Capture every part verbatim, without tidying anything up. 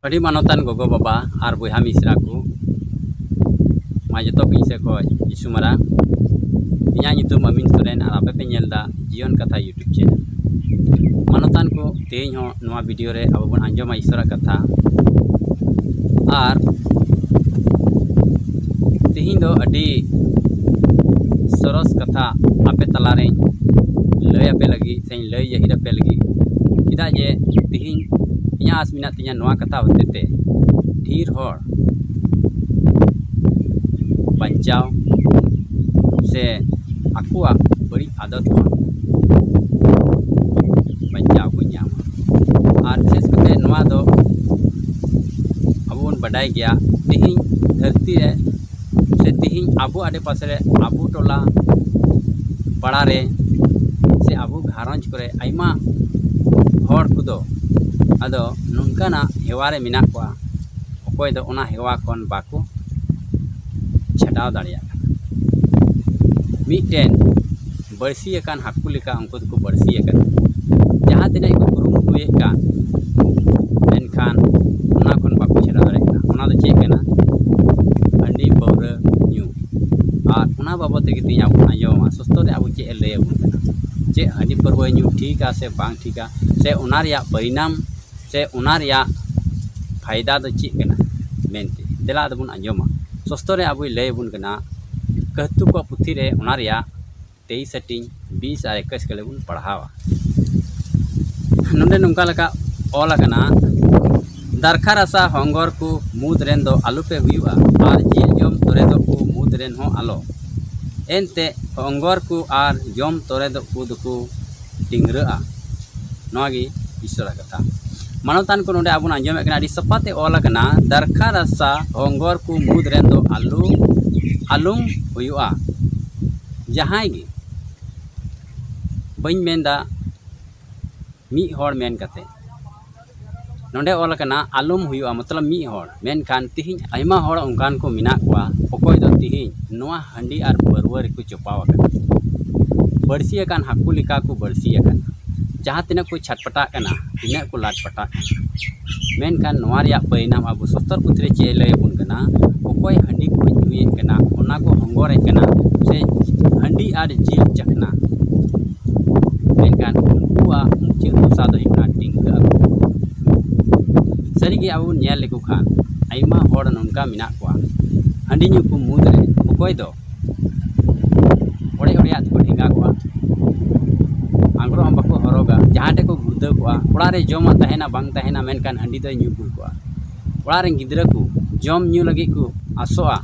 ᱟᱹᱰᱤ ᱢᱟᱱᱚᱛᱟᱱ ᱜᱚᱜᱚ ᱵᱟᱵᱟ ᱟᱨ ᱵᱚᱭᱦᱟ ᱢᱤᱥᱨᱟ ᱠᱚ, ᱢᱟ ᱡᱚᱛᱚ ᱠᱚ ᱤᱧ ᱥᱮᱫ ᱠᱷᱚᱱ ᱡᱤᱥᱩ ᱢᱟᱨᱟᱝ᱾ ᱤᱧᱟᱹᱜ ᱧᱩᱛᱩᱢ ᱟᱢᱤᱱ ᱥᱚᱨᱮᱱ ᱟᱨ ᱟᱯᱮ ᱯᱮ ᱧᱮᱞ ᱮᱫᱟ ᱡᱤᱭᱚᱱ ᱠᱟᱛᱷᱟ YouTube channel᱾ ᱢᱟᱱᱚᱛᱟᱱ ᱠᱚ, ᱛᱮᱦᱮᱧ ᱦᱚᱸ ᱱᱚᱣᱟ video ᱨᱮ ᱟᱵᱚ ᱵᱚᱱ ᱟᱸᱡᱚᱢᱟ ᱤᱥᱚᱨᱟᱜ ᱠᱟᱛᱷᱟ᱾ ᱟᱨ ᱛᱮᱦᱮᱧ ᱫᱚ ᱟᱹᱰᱤ ᱥᱚᱨᱚᱥ ᱠᱟᱛᱷᱟ ᱟᱯᱮ ᱛᱟᱞᱟᱨᱮᱧ ᱞᱟᱹᱭ ᱟᱯᱮ ᱞᱟᱹᱜᱤᱫ ᱥᱮᱧ ᱞᱟᱹᱭ ᱡᱟᱹᱦᱤᱨ ᱟᱯᱮ ᱞᱟᱹᱜᱤᱫ᱾ ᱪᱮᱫᱟᱜ ᱡᱮ ᱛᱮᱦᱮᱧ ᱤᱧᱟᱹᱜ ᱟᱥ ᱢᱮᱱᱟᱜ ᱛᱤᱧᱟᱹ ᱱᱚᱣᱟ ᱠᱟᱛᱷᱟ ᱦᱚᱛᱮ ᱛᱮ ᱰᱷᱮᱨ ᱦᱚᱲ ᱵᱟᱧᱪᱟᱣ ᱥᱮ ᱟᱠᱚᱣᱟᱜ ᱵᱟᱹᱲᱤᱡ ᱟᱫᱚᱛ ᱠᱷᱚᱱ ᱵᱟᱧᱪᱟᱣ ᱠᱚ ᱧᱟᱢᱟ᱾ ᱟᱨ ᱵᱤᱥᱮᱥ ᱠᱟᱛᱮ ᱱᱚᱣᱟ ᱫᱚ ᱟᱵᱚ ᱵᱚᱱ ᱵᱟᱰᱟᱭ ᱜᱮᱭᱟ, ᱛᱮᱦᱮᱧ ᱫᱷᱟᱹᱨᱛᱤ ᱨᱮ ᱥᱮ ᱛᱮᱦᱮᱧ ᱟᱵᱚ ᱟᱰᱮᱯᱟᱥᱮ ᱨᱮ, ᱟᱵᱚ ᱴᱚᱞᱟ ᱯᱟᱲᱟ ᱨᱮ ᱥᱮ ᱟᱵᱚ ᱜᱷᱟᱨᱚᱸᱡᱽ ᱠᱚᱨᱮ ᱟᱭᱢᱟ ᱦᱚᱲ ᱠᱚᱫᱚ ᱟᱫᱚ ᱱᱚᱝᱠᱟᱱᱟᱜ ᱦᱮᱣᱟ ᱨᱮ ᱢᱮᱱᱟᱜ ᱠᱚᱣᱟ, ᱚᱠᱚᱭ ᱫᱚ ᱚᱱᱟ ᱦᱮᱣᱟ ᱠᱷᱚᱱ ᱵᱟᱠᱚ ᱪᱷᱟᱰᱟᱣ ᱫᱟᱲᱮᱭᱟᱜ ᱠᱟᱱᱟ᱾ ᱢᱤᱫᱴᱮᱱ ᱵᱟᱹᱲᱥᱤ ᱟᱠᱟᱱ ᱦᱟᱹᱠᱩ ᱞᱮᱠᱟ ᱩᱱᱠᱩ ᱫᱚᱠᱚ ᱵᱟᱹᱲᱥᱤ ᱟᱠᱟᱱᱟ᱾ ᱡᱟᱦᱟᱸ ᱛᱤᱱᱟᱹᱜ ᱠᱚ ᱠᱩᱨᱩᱢᱩᱴᱩᱭᱮᱫ ᱠᱟᱱ, ᱢᱮᱱᱠᱷᱟᱱ ᱚᱱᱟ ᱠᱷᱚᱱ ᱵᱟᱠᱚ ᱪᱷᱟᱰᱟᱣ ᱫᱟᱲᱮᱭᱟᱜ ᱠᱟᱱᱟ᱾ ᱚᱱᱟ ᱫᱚ ᱪᱮᱫ ᱠᱟᱱᱟ? ᱦᱟᱺᱰᱤ ᱯᱟᱹᱣᱨᱟᱹ ᱧᱩ᱾ ᱟᱨ ᱚᱱᱟ ᱵᱟᱵᱚᱫ ᱛᱮᱜᱮ ᱛᱮᱦᱮᱧ ᱟᱵᱚ ᱵᱚᱱ ᱟᱸᱡᱚᱢᱟ, ᱥᱚᱥᱛᱚ ᱨᱮ ᱟᱵᱚ ᱪᱮᱫ ᱮ ᱞᱟᱹᱭ ᱟᱵᱚᱱ ᱠᱟᱱᱟ, ᱪᱮᱫ ᱦᱟᱺᱰᱤ ᱯᱟᱹᱨᱣᱟᱹ ᱧᱩ ᱴᱷᱤᱠᱟ ᱥᱮ ᱵᱟᱝ ᱴᱷᱤᱠᱟ, ᱥᱮ ᱚᱱᱟ ᱨᱮᱭᱟᱜ ᱯᱚᱨᱤᱱᱟᱢ ᱥᱮ ᱚᱱᱟ ᱨᱮᱭᱟᱜ ᱯᱷᱟᱭᱫᱟ ᱫᱚ ᱪᱮᱫ ᱠᱟᱱᱟ ᱢᱮᱱᱛᱮ᱾ ᱫᱮᱞᱟ ᱟᱫᱚ ᱵᱚᱱ ᱟᱸᱡᱚᱢᱟ᱾ ᱥᱚᱥᱛᱚ ᱨᱮ ᱟᱵᱚᱭ ᱞᱟᱹᱭ ᱟᱵᱚᱱ ᱠᱟᱱᱟ, ᱠᱟᱹᱦᱛᱩ ᱠᱚᱣᱟᱜ ᱯᱩᱛᱷᱤ ᱨᱮ ᱚᱱᱟ ᱨᱮᱭᱟᱜ ᱛᱮᱭᱤᱥ ᱦᱟᱹᱴᱤᱧ ᱵᱤᱥ ᱟᱨ ᱮᱠᱩᱥ ᱠᱚᱞᱮ ᱵᱚᱱ ᱯᱟᱲᱦᱟᱣᱟ᱾ ᱱᱚᱰᱮ ᱱᱚᱝᱠᱟ ᱞᱮᱠᱟ ᱚᱞ ᱟᱠᱟᱱᱟ, ᱫᱟᱨᱠᱷᱟ ᱨᱟᱥᱟ ᱦᱚᱝᱜᱚᱨ ᱠᱚ ᱢᱩᱫᱽ ᱨᱮᱱ ᱫᱚ ᱟᱞᱚᱯᱮ ᱦᱩᱭᱩᱜᱼᱟ, ᱟᱨ ᱡᱤᱞ ᱡᱚᱢ ᱛᱚᱨᱮᱫᱚᱜ ᱠᱚ ᱢᱩᱫᱽ ᱨᱮᱱ ᱦᱚᱸ ᱟᱞᱚ᱾ ᱮᱱᱛᱮ ᱦᱚᱝᱜᱚᱨ ᱠᱚ ᱟᱨ ᱡᱚᱢ ᱛᱚᱨᱮᱫᱚᱜ ᱠᱚ ᱫᱚᱠᱚ ᱰᱤᱝᱨᱟᱹᱜᱼᱟ᱾ ᱱᱚᱣᱟ ᱜᱮ ᱤᱥᱚᱨᱟᱜ ᱠᱟᱛᱷᱟ᱾ ᱢᱟᱱᱚᱛᱟᱱ ᱠᱚ, ᱱᱚᱰᱮ ᱟᱵᱚ ᱵᱚᱱ ᱟᱸᱡᱚᱢᱮᱫ ᱠᱟᱱᱟ, ᱟᱹᱰᱤ ᱥᱟᱯᱷᱟ ᱛᱮ ᱚᱞ ᱟᱠᱟᱱᱟ, ᱫᱟᱨᱠᱷᱟ ᱨᱟᱥᱟ ᱦᱚᱝᱜᱚᱨ ᱠᱚ ᱢᱩᱫᱽ ᱨᱮᱱ ᱫᱚ ᱟᱞᱚ, ᱟᱞᱚᱢ ᱦᱩᱭᱩᱜᱼᱟ᱾ ᱡᱟᱦᱟᱸᱭ ᱜᱮ, ᱵᱟᱹᱧ ᱢᱮᱱᱫᱟ ᱢᱤᱫ ᱦᱚᱲ ᱢᱮᱱ ᱠᱟᱛᱮ, ᱱᱚᱰᱮ ᱚᱞ ᱟᱠᱟᱱᱟ ᱟᱞᱚᱢ ᱦᱩᱭᱩᱜᱼᱟ, ᱢᱚᱛᱞᱚᱵ ᱢᱤᱫ ᱦᱚᱲ᱾ ᱢᱮᱱᱠᱷᱟᱱ ᱛᱤᱦᱤᱧ ᱟᱭᱢᱟ ᱦᱚᱲ ᱚᱱᱠᱟᱱ ᱠᱚ ᱢᱮᱱᱟᱜ ᱠᱚᱣᱟ, ᱚᱠᱚᱭ ᱫᱚ ᱛᱤᱦᱤᱧ ᱱᱚᱣᱟ ᱦᱟᱺᱰᱤ ᱟᱨ ᱯᱟᱹᱨᱣᱟᱹ ᱨᱮᱠᱚ ᱪᱚᱯᱟᱣ ᱟᱠᱟᱱᱟ᱾ ᱵᱟᱹᱲᱥᱤ ᱟᱠᱟᱱ ᱦᱟᱹᱠᱩ ᱞᱮᱠᱟ ᱠᱚ ᱵᱟᱹᱲᱥᱤ ᱟᱠᱟᱱᱟ᱾ ᱡᱟᱦᱟᱸ ᱛᱤᱱᱟᱹᱜ ᱠᱚ ᱪᱷᱟᱴᱯᱟᱴᱟᱜ ᱠᱟᱱᱟ, ᱤᱱᱟᱹᱜ ᱠᱚ ᱞᱟᱴᱯᱟᱴᱟᱜ ᱠᱟᱱᱟ᱾ ᱢᱮᱱᱠᱷᱟᱱ ᱱᱚᱣᱟ ᱨᱮᱭᱟᱜ ᱯᱚᱨᱤᱱᱟᱢ ᱟᱵᱚ ᱥᱚᱥᱛᱚᱨ ᱯᱩᱛᱷᱤ ᱨᱮ ᱪᱮᱫ ᱮ ᱞᱟᱹᱭ ᱟᱵᱚᱱ ᱠᱟᱱᱟ? ᱚᱠᱚᱭ ᱦᱟᱺᱰᱤ ᱠᱚ ᱧᱩᱭᱮᱫ ᱠᱟᱱᱟ, ᱚᱱᱟ ᱠᱚ ᱦᱚᱸᱜᱚᱨᱮᱫ ᱠᱟᱱᱟ, ᱥᱮ ᱦᱟᱺᱰᱤ ᱟᱨ ᱡᱤᱞ ᱪᱟᱠᱷᱱᱟ, ᱢᱮᱱᱠᱷᱟᱱ ᱩᱱᱠᱩᱣᱟᱜ ᱢᱩᱪᱟᱹᱫ ᱫᱚᱥᱟ ᱫᱚ ᱦᱩᱭᱩᱜ ᱠᱟᱱᱟ ᱰᱤᱝᱜᱟᱹ ᱟᱹᱜᱩ᱾ ᱥᱟᱹᱨᱤᱜᱮ ᱟᱵᱚ ᱵᱚᱱ ᱧᱮᱞ ᱞᱮᱠᱚ ᱠᱷᱟᱱ, ᱟᱭᱢᱟ ᱦᱚᱲ ᱱᱚᱝᱠᱟ ᱢᱮᱱᱟᱜ ᱠᱚᱣᱟ, ᱦᱟᱺᱰᱤ ᱧᱩ ᱠᱚ ᱢᱩᱫᱽᱨᱮ ᱚᱠᱚᱭ ᱫᱚ ᱚᱲᱮᱡ ᱚᱲᱮᱡᱟᱜ ᱛᱮᱠᱚ ᱰᱷᱮᱸᱜᱟ ᱠᱚᱜᱼᱟ, ᱟᱝᱜᱽᱨᱚᱵ ᱦᱚᱸ ᱵᱟᱠᱚ ᱦᱚᱨᱚᱜᱟ, ᱡᱟᱦᱟᱸ ᱴᱷᱮᱱ ᱠᱚ ᱜᱩᱲᱫᱟᱹᱣ ᱠᱚᱜᱼᱟ, ᱚᱲᱟᱜ ᱨᱮ ᱡᱚᱢᱟᱜ ᱛᱟᱦᱮᱱᱟ ᱵᱟᱝ ᱛᱟᱦᱮᱱᱟ, ᱢᱮᱱᱠᱷᱟᱱ ᱦᱟᱺᱰᱤ ᱫᱚᱭ ᱧᱩ ᱵᱩᱞ ᱠᱚᱜᱼᱟ᱾ ᱚᱲᱟᱜ ᱨᱮᱱ ᱜᱤᱫᱽᱨᱟᱹ ᱠᱚ ᱡᱚᱢ ᱧᱩ ᱞᱟᱹᱜᱤᱫ ᱠᱚ ᱟᱥᱚᱜᱼᱟ,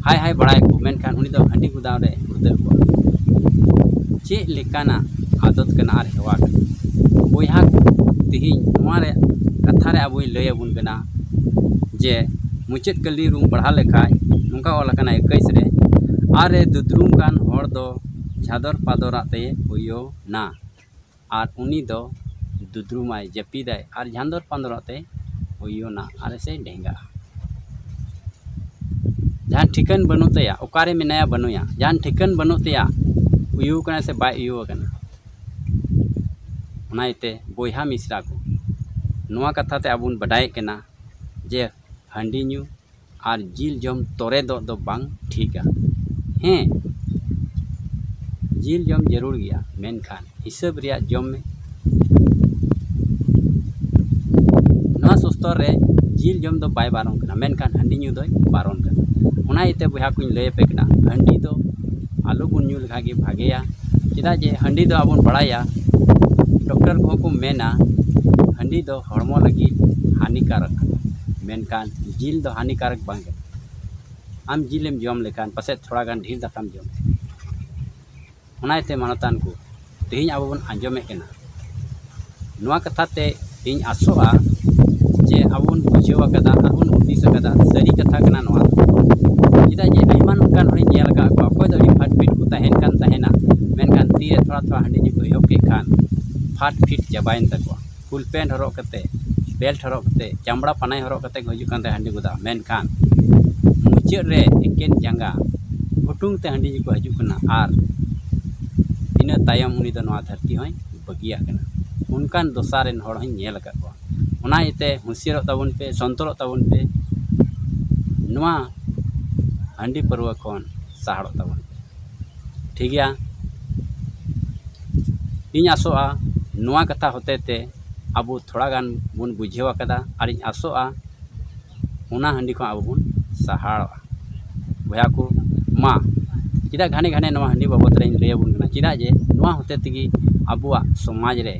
ᱦᱟᱭ ᱦᱟᱭ ᱵᱟᱲᱟᱭᱟᱠᱚ, ᱢᱮᱱᱠᱷᱟᱱ ᱩᱱᱤ ᱫᱚ ᱦᱟᱺᱰᱤ ᱜᱩᱫᱟᱢ ᱨᱮ ᱜᱩᱲᱫᱟᱹᱣ ᱠᱚᱜᱼᱟ᱾ ᱪᱮᱫ ᱞᱮᱠᱟᱱᱟᱜ ᱟᱫᱚᱛ ᱠᱟᱱᱟ ᱟᱨ ᱦᱮᱣᱟ ᱠᱟᱱᱟ? ᱵᱚᱭᱦᱟ ᱠᱚ, ᱛᱮᱦᱮᱧ ᱱᱚᱣᱟ ᱨᱮ ᱠᱟᱛᱷᱟ ᱨᱮ ᱟᱵᱚᱭ ᱞᱟᱹᱭ ᱟᱵᱚᱱ ᱠᱟᱱᱟ ᱡᱮ ᱢᱩᱪᱟᱹᱫ ᱠᱟᱹᱞᱤ ᱨᱩᱢ ᱯᱟᱲᱦᱟᱣ ᱞᱮᱠᱷᱟᱡ ᱱᱚᱝᱠᱟ ᱚᱞ ᱟᱠᱟᱱᱟ ᱮᱠᱟᱭᱤᱥ ᱨᱮ, "ᱟᱨ ᱮ ᱫᱩᱫᱽᱨᱩᱢ ᱠᱟᱱ ᱦᱚᱲ ᱫᱚ ᱡᱷᱟᱫᱚᱨ ᱯᱟᱫᱚᱨᱟᱜ ᱛᱮ ᱩᱭᱩᱱᱟ, ᱟᱨ ᱩᱱᱤ ᱫᱚ ᱫᱩᱫᱽᱨᱩᱢᱟᱭ, ᱡᱟᱹᱯᱤᱫᱟᱭ, ᱟᱨ ᱡᱷᱟᱫᱚᱨ ᱯᱟᱫᱚᱨᱟᱜ ᱛᱮ ᱩᱭᱩᱱᱟ, ᱟᱨ ᱥᱮ ᱰᱷᱮᱸᱜᱟᱜᱼᱟ᱾" ᱡᱟᱦᱟᱸ ᱴᱷᱤᱠᱟᱹᱱ ᱵᱟᱹᱱᱩᱜ ᱛᱟᱭᱟ, ᱚᱠᱟᱨᱮ ᱢᱮᱱᱟᱭᱟ ᱵᱟᱹᱱᱩᱭᱟ, ᱡᱟᱦᱟᱸ ᱴᱷᱤᱠᱟᱹᱱ ᱵᱟᱹᱱᱩᱜ ᱛᱟᱭᱟ, ᱩᱭᱩ ᱠᱟᱱᱟᱭ ᱥᱮ ᱵᱟᱭ ᱩᱭᱩ ᱟᱠᱟᱱᱟ᱾ ᱚᱱᱟ ᱤᱭᱟᱹᱛᱮ ᱵᱚᱭᱦᱟ ᱢᱤᱥᱨᱟ ᱠᱚ, ᱱᱚᱣᱟ ᱠᱟᱛᱷᱟ ᱛᱮ ᱟᱵᱚ ᱵᱚᱱ ᱵᱟᱰᱟᱭᱮᱫ ᱠᱟᱱᱟ ᱡᱮ ᱦᱟᱺᱰᱤ ᱧᱩ ᱟᱨ ᱡᱤᱞ ᱡᱚᱢ ᱛᱚᱨᱮ ᱫᱚ, ᱫᱚ ᱵᱟᱝ ᱴᱷᱤᱠᱟ᱾ ᱦᱮᱸ, ᱡᱤᱞ ᱡᱚᱢ ᱡᱟᱹᱨᱩᱲ ᱜᱮᱭᱟ, ᱢᱮᱱᱠᱷᱟᱱ ᱦᱤᱥᱟᱹᱵ ᱨᱮᱭᱟᱜ ᱡᱚᱢ ᱢᱮ᱾ ᱱᱚᱣᱟ ᱥᱩᱥᱛᱚᱨ ᱨᱮ ᱡᱤᱞ ᱡᱚᱢ ᱫᱚ ᱵᱟᱭ ᱵᱟᱨᱚᱱ ᱠᱟᱱᱟ, ᱢᱮᱱᱠᱷᱟᱱ ᱦᱟᱺᱰᱤ ᱧᱩ ᱫᱚᱭ ᱵᱟᱨᱚᱱ ᱠᱟᱱᱟ᱾ ᱚᱱᱟ ᱤᱭᱟᱹᱛᱮ ᱵᱚᱭᱦᱟ ᱠᱚᱧ ᱞᱟᱹᱭ ᱟᱯᱮ ᱠᱟᱱᱟ, ᱦᱟᱺᱰᱤ ᱫᱚ ᱟᱞᱚ ᱵᱚᱱ ᱧᱩ ᱞᱮᱠᱷᱟᱱ ᱜᱮ ᱵᱷᱟᱜᱮᱭᱟ᱾ ᱪᱮᱫᱟᱜ ᱡᱮ ᱦᱟᱺᱰᱤ ᱫᱚ ᱟᱵᱚᱱ ᱵᱟᱲᱟᱭᱟ, ᱰᱚᱠᱴᱚᱨ ᱠᱚᱦᱚᱸ ᱠᱚ ᱢᱮᱱᱟ ᱦᱟᱺᱰᱤ ᱫᱚ ᱦᱚᱲᱢᱚ ᱞᱟᱹᱜᱤᱫ ᱦᱟᱹᱱᱤᱠᱟᱨᱚᱠ ᱠᱟᱱᱟ, ᱢᱮᱱᱠᱷᱟᱱ ᱡᱤᱞ ᱫᱚ ᱦᱟᱹᱱᱤᱠᱟᱨᱚᱠ ᱵᱟᱝ ᱠᱟᱱᱟ᱾ ᱟᱢ ᱡᱤᱞᱮᱢ ᱡᱚᱢ ᱞᱮᱠᱷᱟᱱ ᱯᱟᱥᱮᱡ ᱛᱷᱚᱲᱟ ᱜᱟᱱ ᱰᱷᱮᱨ ᱫᱟᱠᱟᱢ ᱡᱚᱢ᱾ ᱚᱱᱟ ᱤᱭᱟᱹᱛᱮ ᱢᱟᱱᱚᱛᱟᱱ ᱠᱚ, ᱛᱮᱦᱮᱧ ᱟᱵᱚ ᱵᱚᱱ ᱟᱸᱡᱚᱢᱮᱫ ᱠᱟᱱᱟ, ᱱᱚᱣᱟ ᱠᱟᱛᱷᱟ ᱛᱮ ᱤᱧ ᱟᱥᱚᱜᱼᱟ ᱡᱮ ᱟᱵᱚ ᱵᱚᱱ ᱵᱩᱡᱷᱟᱹᱣ ᱟᱠᱟᱫᱟ ᱟᱨ ᱵᱚᱱ ᱦᱩᱫᱤᱥ ᱟᱠᱟᱫᱟ, ᱥᱟᱹᱨᱤ ᱠᱟᱛᱷᱟ ᱠᱟᱱᱟ ᱱᱚᱣᱟ ᱫᱚ᱾ ᱪᱮᱫᱟᱜ ᱡᱮ ᱟᱭᱢᱟ ᱱᱚᱝᱠᱟᱱ ᱦᱚᱲᱤᱧ ᱧᱮᱞ ᱟᱠᱟᱫ ᱠᱚᱣᱟ, ᱚᱠᱚᱭ ᱫᱚ ᱟᱹᱰᱤ ᱯᱷᱟᱴ ᱯᱷᱤᱴ ᱠᱚ ᱛᱟᱦᱮᱱ ᱠᱟᱱ ᱛᱟᱦᱮᱱᱟ, ᱢᱮᱱᱠᱷᱟᱱ ᱛᱤᱨᱮ ᱛᱷᱚᱲᱟ ᱛᱷᱚᱲᱟ ᱦᱟᱺᱰᱤ ᱧᱩ ᱠᱚ ᱮᱦᱚᱵ ᱠᱮᱫ ᱠᱷᱟᱱ ᱯᱷᱟᱴ ᱯᱷᱤᱴ ᱪᱟᱵᱟᱭᱮᱱ ᱛᱟᱠᱚᱣᱟ᱾ ᱯᱷᱩᱞ ᱯᱮᱱᱴ ᱦᱚᱨᱚᱜ ᱠᱟᱛᱮ, ᱵᱮᱞᱴ ᱦᱚᱨᱚᱜ ᱠᱟᱛᱮ, ᱪᱟᱢᱲᱟ ᱯᱟᱱᱟᱭ ᱦᱚᱨᱚᱜ ᱠᱟᱛᱮ ᱠᱚ ᱦᱤᱡᱩᱜ ᱠᱟᱱ ᱛᱟᱦᱮᱸ ᱦᱟᱺᱰᱤ ᱜᱚᱫᱟ, ᱢᱮᱱᱠᱷᱟᱱ ᱢᱩᱪᱟᱹᱫ ᱨᱮ ᱮᱠᱮᱱ ᱡᱟᱸᱜᱟ ᱦᱩᱴᱩᱝ ᱛᱮ ᱦᱟᱺᱰᱤ ᱧᱩ ᱠᱚ ᱦᱤᱡᱩᱜ ᱠᱟᱱᱟ ᱟᱨ ᱤᱱᱟᱹ ᱛᱟᱭᱚᱢ ᱩᱱᱤ ᱫᱚ ᱱᱚᱣᱟ ᱫᱷᱟᱹᱨᱛᱤ ᱦᱚᱸᱭ ᱵᱟᱹᱜᱤᱭᱟᱜ ᱠᱟᱱᱟ᱾ ᱚᱱᱠᱟᱱ ᱫᱚᱥᱟ ᱨᱮᱱ ᱦᱚᱲ ᱦᱚᱸᱧ ᱧᱮᱞ ᱟᱠᱟᱫ ᱠᱚᱣᱟ᱾ ᱚᱱᱟ ᱤᱭᱟᱹᱛᱮ ᱦᱩᱸᱥᱤᱭᱟᱹᱨᱚᱜ ᱛᱟᱵᱚᱱ ᱯᱮ, ᱥᱚᱱᱛᱚᱨᱚᱜ ᱛᱟᱵᱚᱱ ᱯᱮ, ᱱᱚᱣᱟ ᱦᱟᱺᱰᱤ ᱯᱟᱹᱨᱣᱟᱹ ᱠᱷᱚᱱ ᱥᱟᱦᱟᱲᱚᱜ ᱛᱟᱵᱚᱱ ᱯᱮ᱾ ᱴᱷᱤᱠ ᱜᱮᱭᱟ, ᱤᱧ ᱟᱥᱚᱜᱼᱟ ᱱᱚᱣᱟ ᱠᱟᱛᱷᱟ ᱦᱚᱛᱮ ᱛᱮ ᱟᱵᱚ ᱛᱷᱚᱲᱟ ᱜᱟᱱ ᱵᱚᱱ ᱵᱩᱡᱷᱟᱹᱣ ᱟᱠᱟᱫᱟ, ᱟᱨ ᱤᱧ ᱟᱥᱚᱜᱼᱟ ᱚᱱᱟ ᱦᱟᱺᱰᱤ ᱠᱷᱚᱱ ᱟᱵᱚ ᱵᱚᱱ ᱥᱟᱦᱟᱲᱚᱜᱼᱟ᱾ ᱵᱚᱭᱦᱟ ᱠᱚ, ᱢᱟ ᱪᱮᱫᱟᱜ ᱜᱷᱟᱱᱮ ᱜᱷᱟᱱᱮ ᱱᱚᱣᱟ ᱦᱟᱺᱰᱤ ᱵᱟᱵᱚᱫ ᱨᱮᱧ ᱞᱟᱹᱭ ᱟᱵᱚᱱ ᱠᱟᱱᱟ? ᱪᱮᱫᱟᱜ ᱡᱮ ᱱᱚᱣᱟ ᱦᱚᱛᱮ ᱛᱮᱜᱮ ᱟᱵᱚᱣᱟᱜ ᱥᱚᱢᱟᱡᱽ ᱨᱮ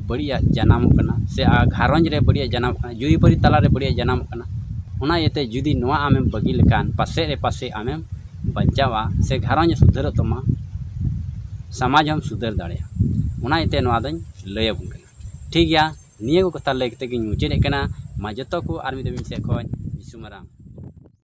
ᱵᱟᱹᱲᱤᱡᱟᱜ ᱡᱟᱱᱟᱢᱚᱜ ᱠᱟᱱᱟ, ᱥᱮ ᱟ-, ᱜᱷᱟᱨᱚᱸᱡᱽ ᱨᱮ ᱵᱟᱹᱲᱤᱡᱟᱜ ᱡᱟᱱᱟᱢᱚᱜ ᱠᱟᱱᱟ, ᱡᱩᱨᱤᱯᱟᱹᱨᱤ ᱛᱟᱞᱟᱨᱮ ᱵᱟᱹᱲᱤᱡᱟᱜ ᱡᱟᱱᱟᱢᱚᱜ ᱠᱟᱱᱟ᱾ ᱚᱱᱟ ᱤᱭᱟᱹᱛᱮ ᱡᱩᱫᱤ ᱱᱚᱣᱟ ᱟᱢᱮᱢ ᱵᱟᱹᱜᱤ ᱞᱮᱠᱷᱟᱱ ᱯᱟᱥᱮᱡ ᱨᱮ ᱯᱟᱥᱮᱡ ᱟᱢᱮᱢ ᱵᱟᱧᱪᱟᱣᱟ, ᱥᱮ ᱜᱷᱟᱨᱚᱸᱡᱽ ᱥᱩᱫᱷᱟᱹᱨᱚᱜ ᱛᱟᱢᱟ, ᱥᱚᱢᱟᱡᱽ ᱦᱚᱸᱢ ᱥᱩᱫᱷᱟᱹᱨ ᱫᱟᱲᱮᱭᱟᱜᱼᱟ᱾ ᱚᱱᱟ ᱤᱭᱟᱹᱛᱮ ᱱᱚᱣᱟ ᱫᱚᱧ ᱞᱟᱹᱭ ᱟᱵᱚᱱ ᱠᱟᱱᱟ᱾ ᱴᱷᱤᱠ ᱜᱮᱭᱟ, ᱱᱤᱭᱟᱹ ᱠᱚ ᱠᱟᱛᱷᱟ ᱞᱟᱹᱭ ᱠᱟᱛᱮ ᱜᱤᱧ ᱢᱩᱪᱟᱹᱫᱮᱫ ᱠᱟᱱᱟ᱾ ᱢᱟ ᱡᱚᱛᱚ ᱠᱚ ᱟᱨ ᱢᱤᱫ ᱫᱷᱟᱣ ᱤᱧ ᱥᱮᱫ ᱠᱷᱚᱱ ᱡᱤᱥᱩ ᱢᱟᱨᱟᱝ